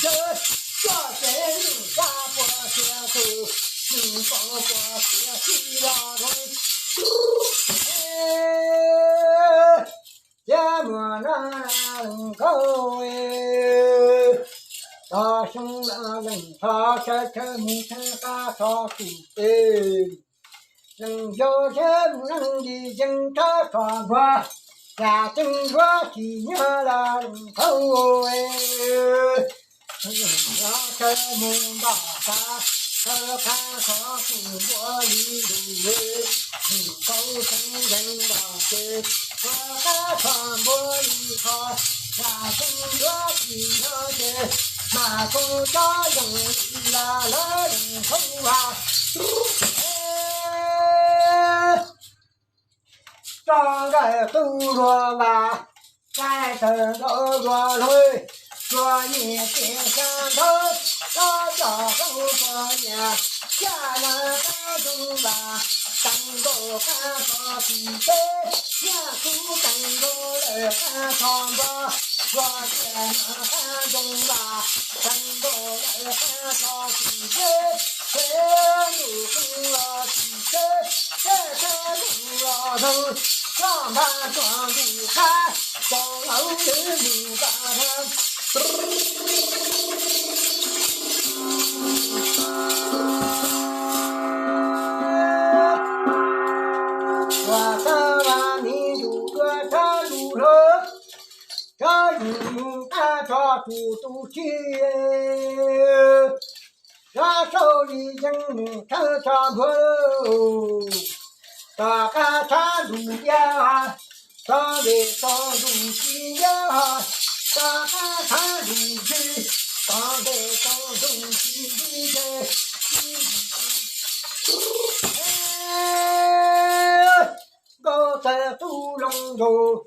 sawv, coj ces nws kab puas xiav tus, nws kaum puas xiav txij los zoo. Thiab muaj no leej nkauj, tog xyoo no leej txho sawv tshawb mus thawb qab txho tus tes. Leej yau sawv mus leej yim yees thawb txho npuag, yam ceeb nruab tsis nyob los leej nkauj. Los sawv mus ntom qab, thawb qab txho tus npuag li lus, leej nkauj xeeb zeeg ntom ces, thawb qab txho npuag li qho, yam ceeb nruab tsis nyob ces, mas koj cov yees li las lawv leej nkauj a. Rov nkawm qwj luag vas, txais tawm nkaus luag hlwb, luag nyiam tias xya nthawb, txhob coj qauj puas nyiam, xya na qab ntoo vas, teev nkaus qab txho tim teb, xya kub teev nkaus lawm qab txho npog, luag tias na qab ntoo vas, teev nkaus lawm qab txho tim teb, teb ntuj qeeb los tim teb, teb teb ntuj los zoo, loj npab tuaj ntuj qab, tau lawv lwm ntuj npab rab. Ua txawb vas mi ntuj dua txhob lus hlo, txhob lus mus qab txho tus tus txij. Txhob sau li yees mus thawb txho npuag, tom qab txhob ntuj yaj, tom ntej txhob ntuj tsis yaj, tom qab txhob ntuj tsis, tom ntej txhob ntuj tsis ntsis ces, nkauj txawm tub loo nkaus,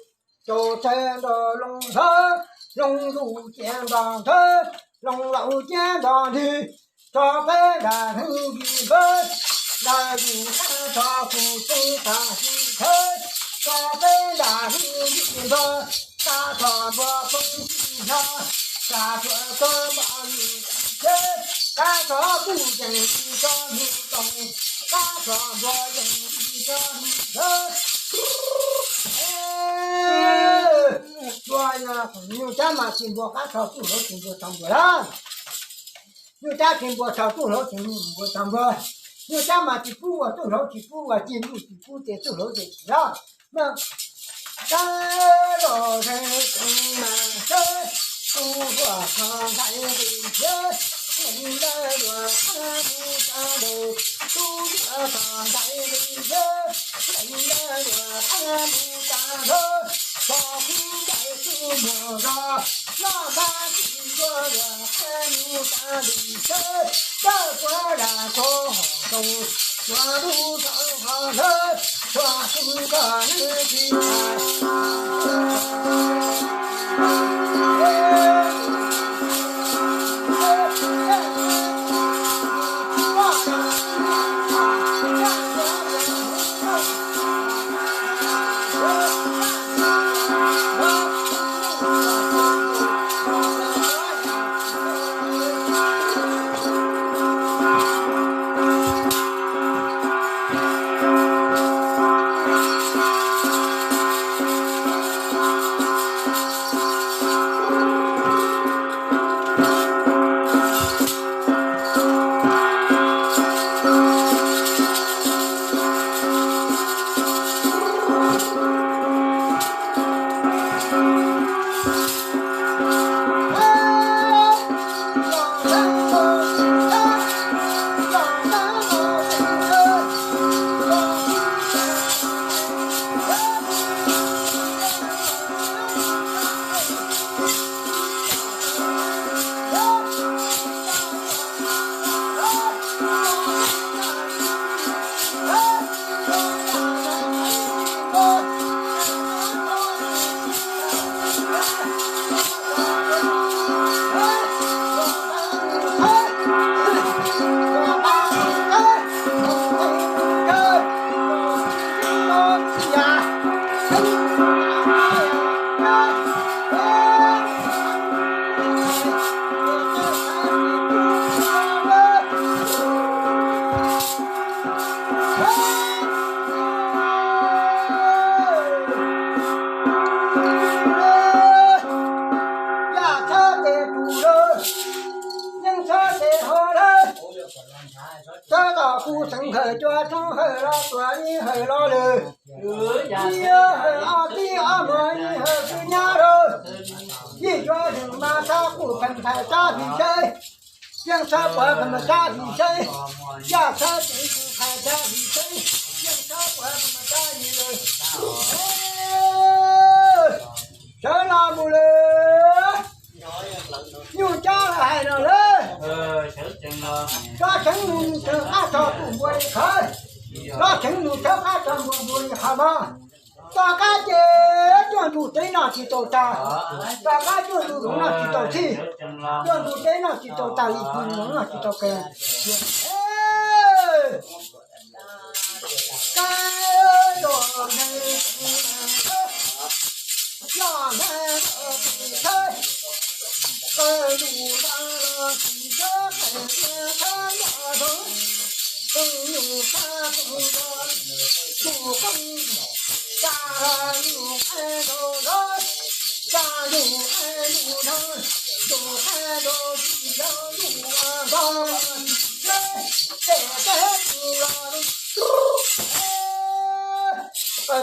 caum txawm nto loo nthawb, loo ntuj cia nto nthawb, loo laus cia nto nrig, tso peb nram hwj yim npawb, lawv yus qab txho kuj txeeb tag hwj thawb, tso peb nram hwj yim npawb, qab txho npua poob tsis hnyo, tsa tuam txog npam nws tsis tsheb, qab txho kuj yees li tso hnub toos, qab txho npua yees li tso hnub thawb. Ua nyuj cab mas tsis npua qab txho txuj hlauv tsis npua txho npua lawm. Nyuj cab tsis npua txho txuj hlauv tsis npua txho npua. Nyuj cab mas tsis pub ua txuj hlauv tsis pub ua, cig nyuj tsis pub ces txuj hlauv ces tsis lawm. Kab los zeeg tsees mas sawv, tub huam txog nqaij nqis thiab, leej dawb luag qab mus tsa ntaug, tub huam txog nqaij nqis thiab, leej dawb luag qab mus tsa ntaug, txog kub ncaim tub muag zog, loj npab tsis ntuag luag qab mus tsa nqis thiab, dawb puab lam txog hom tau, tsuas lub tau ho hlawv, tsuas xub koj nws tsis hais. Txawb los kuv xeev hawm cua roob hawm los tuam ib hawm los lwm, ib hawm ob tib ob muag ib hawm kwv nyab rau, yij cua zeem mas txhab kuj pheem thais txhab his seb, yeej txhab puav pheem mas txhab his seb, yaj txhab ceev kuj thais txhab his seb, yeej txhab puav pheem mas txhab his lawm. Sawv los mus lawm. Nyuj Cab lawv hais no lawm, tsob tseev mus tseev qab tso tus npua li qhawv, tsob tseev mus tseev qab tso npua npua li qhov mog. Tom qab ces cuaj ntuj teb noj tsis tau tag, tom qab cuaj ntuj zoov noj tsis tau txhij, cuaj ntuj teb noj tsis tau tag, ib tug zoov noj tsis tau qe.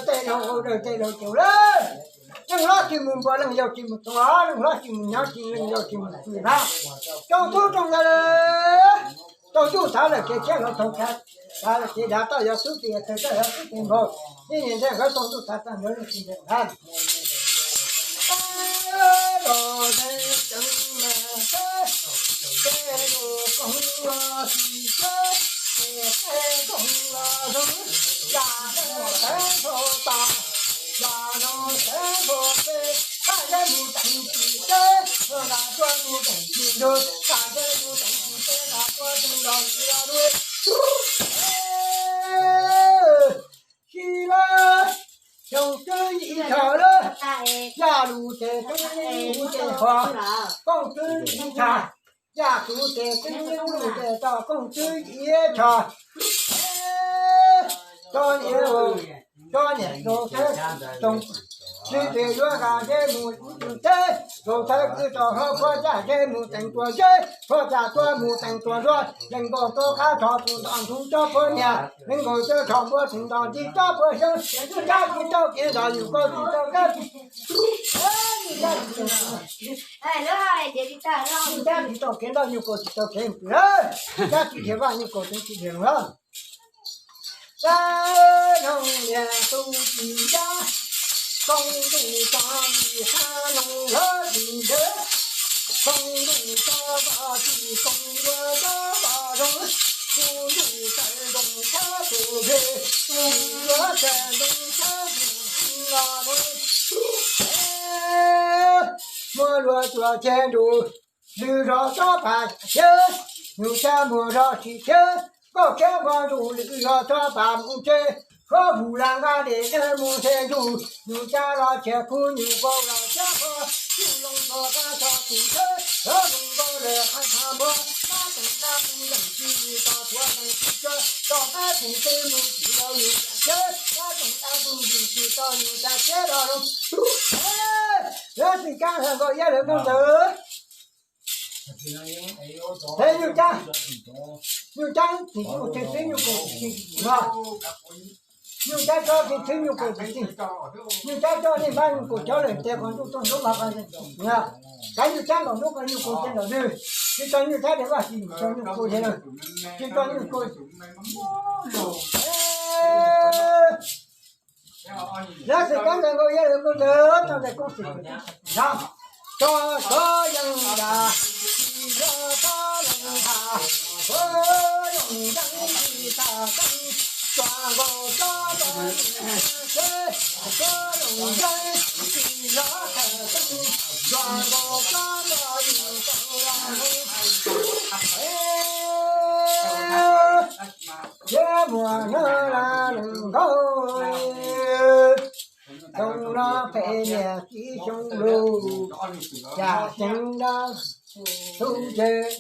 Tej laug, tej laug ces lawm, leej hlob tsis mus npua leej yau tsis mus tua, leej hlob tsis mus nyob tsis leej yau tsis mus pw na. Tsoom tub tsoom ntxhais, tau ntuj txhav lawm kev tshiab los tau, txhav lawm kev dav toj yog xub tis, txhav toj yog xub tis npau, ib niag ntej nkawd tau ntuj txhav tag nkawd lub tsis ntawm ntag. Tsis lawm, xyoo twb yim tsho lawm, yaj lus ces twb yim lus ces qhov, kooj twb yim tsho, yaj lus ces twb yim lus ces tau kooj twb yim tsho. Tso niam, tso niam rau teb, tsoom sib tw yuav nqa zeb mus teb, rau teb kwv rau hlob puab caj zeb mus teem tua zeb, puab caj tuab mus teem tua duab, leej nkaus rau qab rho tus nto ntxoov cob puab niam, leej nkaus cawv rho npuab tus nto ntxi cob puab xyoob, nyuj cab tsis tau kev nto nyuj kaus tsis tau kev, nyuj cab tsis tau kev nto nyuj kaus tsis tau kev pw, cab tsis dhia vaj nyuj kaus tsis dhia lawm. Sab noog niam tus tsis yab, koob ntuj tso vim sab noog lawv tsis ntshe, koob ntuj tso vaj tsis koob ntuj tso vaj zoo, koob ntuj txais ntoo tshab tus ntshe, koob ntuj txais ntoo tshab tus ntshe los no. Muaj luag tuaj ceg ntuj, lwm zos tsob pas thiab, nyuj cab muaj zos tsis thiab, nkauj khiab muaj ntuj lwm zos tsob pas mus tsev, suab vus las nqa dej ntseg mus ntseg ntuj, nyuj cab los tsis khub nyuj kaus los tsis khov, nyuj loo txog qab txog tus tsheb, nyuj loo nkaus lawm qab txog npua, mab teem dab tus yeej tsis tos tuav yeej tsis tso, tso peb tus teb mus tsis tau nyuj cab tsheb, mab teem dab tus yeej tsis tso nyuj cab tsheb los zoo. Lawv txij kab hla nkaus iab lawv nkaus ntawd. Peb nyuj cab, nyuj cab tsis txwv nyuj kaus tsis txwv, nyuj cab tsob tsis txwv nyuj kaus tsis txwv, nyuj cab tsob nej npab nyuj kaus cov lawm tes qos ntuj tuaj ntub vaj qos, kav nyuj cab ntaus ntuj qos nyuj kaus ces ntaus nws, tsis tso nyuj cab dej vaj tsis tso nyuj kaus dej, tsis tso nyuj kaus. Lawv txij kab hla nkaus iab lawv nkaus ntawd, tso ntawm koob txij no, tso tsob yeej yam, tsis yog tsob yeej tham, tsob yeej yeej tsis tham teeb, tsuas nkaus tsob tso seb, tsob yeej yeej tsis yog tham teeb, tsuas nkaus tsob tso yeej tau los. Thiab muaj no las nees nkaum, xyoo no phem niam txiv xyoo lug, yam xyoo no tub ntseg,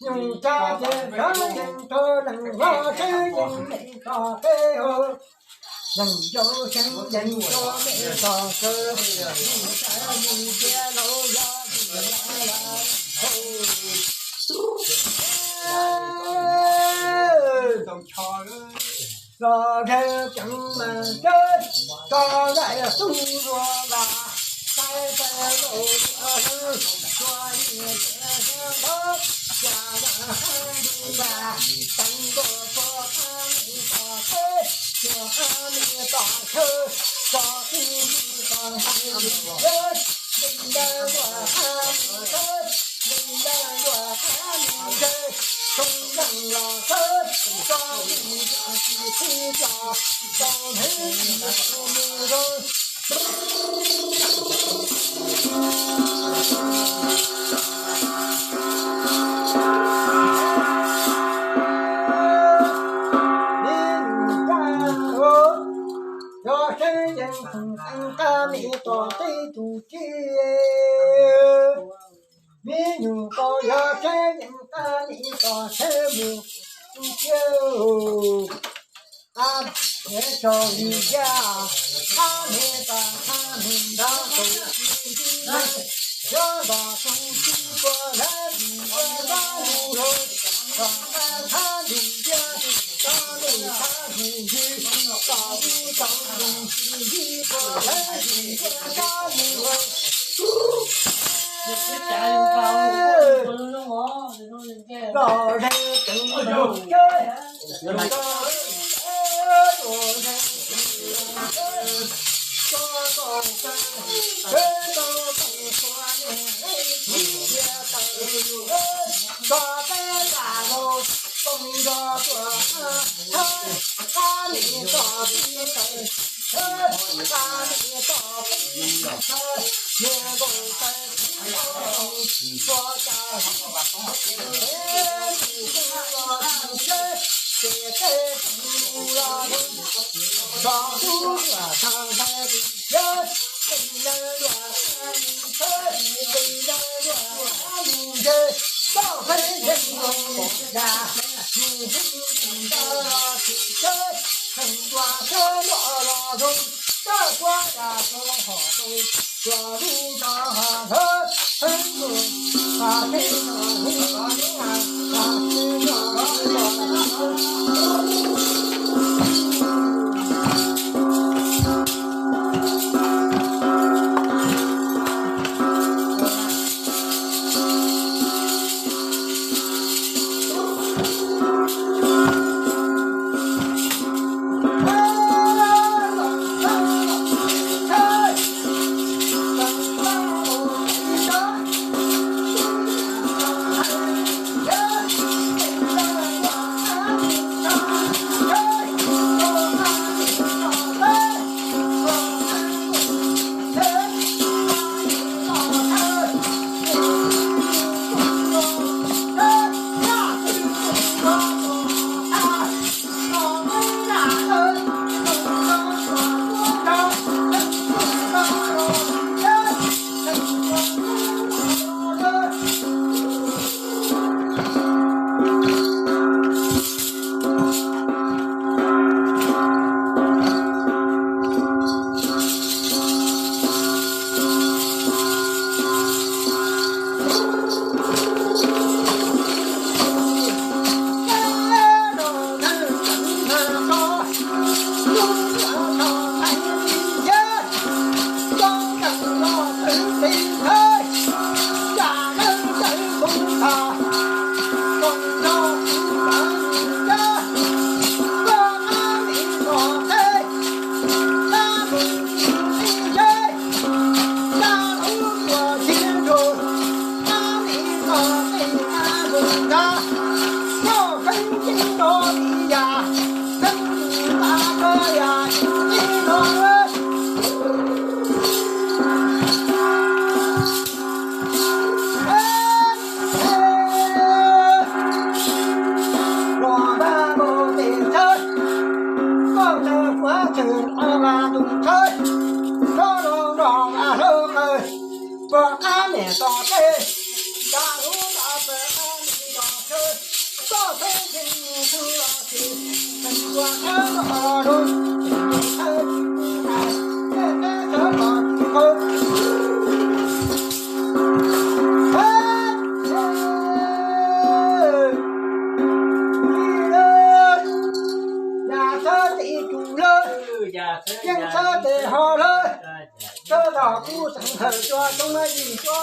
nyuj cab ces rov yeej rau leej hlob seb yeej tso peb hauv, leej yau seb yeej rau mej tso kawg, nyuj cab nyuj cia laus yog vim yog las hauv. Tso zeb ceev mas tso zeb tub zuag las, taij taij lauj ua hlwb, tsuas ib tiam ntawd, cas na hab ntu npas, teev ntua tsuag qab mus tom teb, tsuag qab mus tom chaw, tso tib ntsis tom ntug zeb, nteeg ntaw ntua qab mus teb, nteeg ntaw ntua qab mus ntse, tshoob nkeeg los txhawb, tso mus yam tsis txhij los, tau heev mus zoo. Yog seb yeej qab me tom teb tus txiv, me nyuam ko yog seb yeej qab me tom teb mus tus txiv. Ab, es tsaug li yaj, ab, me tas qab me nrad tus txiv, yog nrog tus txiv tuaj lawm tus yaj nrad mus rau, tom qab thab tus yaj, tom ntej thab tus yaj, tom ntej tau tus txiv tuaj lawm tus yaj nrad mus rau. Los ze ceev mus seb,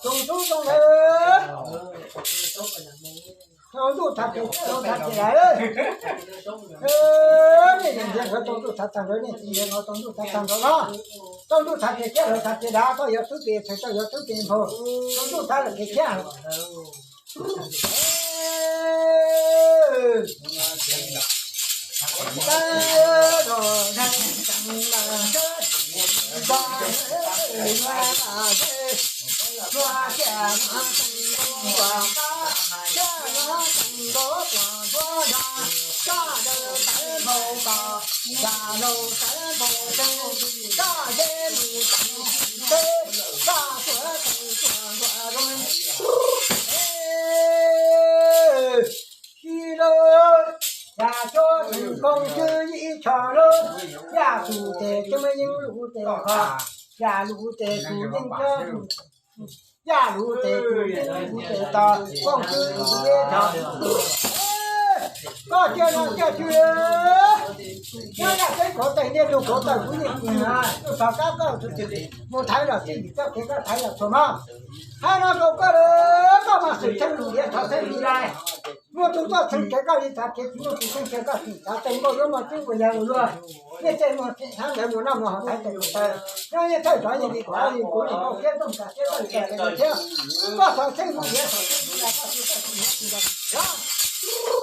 Tsoom tub tsoom ntxhais, thaum ntuj tham pem, thaum ntuj tham pem lawm, nej niam ntxawm nkawd tau ntuj tham tag nrho, nej txiv ntxawm nkawd tau ntuj tham tag nrho los, tau ntuj tham pem thiab, lawv tham pem dav, koj yuav thub pem txhais, koj yuav thub pem nphau, tau ntuj tham lawm pem thiab. Tsis lawm, yam cuab tseem koom cwj ib tshom lawm, yaj lus tes cov me yeeb lus tes qhov, yaj lus tes tus yeej cov, yaj lus tes tus yeej lus tes tos koom cwj ib tshom. Koj cia no cia tsis, nyob yaj teb kauv tais, niaj lug kauv tawm kuv niaj kis na, lug tov kab koj mus thaiv los txij, koj kev koj thaiv los txhua mog. Hais no rau koj lawm, koj mas xwm txheej lus liav txhov txheej li lais. Muaj tus tuaj txheej kev koj li txav kev, tsis muaj tus txheej kev koj tsis txav, tes nkaus yuav mos cwb nkaus yag ua luaj. Nej tej muag txheej txhav ntawd mus noj mus haus txhais tes mus taw, nyob nej thawj rov yeej li kuv li kuv li nkaus thiab, tooj kam thiab koj li txav kev thiab. Koj txhov txheej lus liav txhov txheej li lais, koj tsis txheej lus liav tsis txav kev.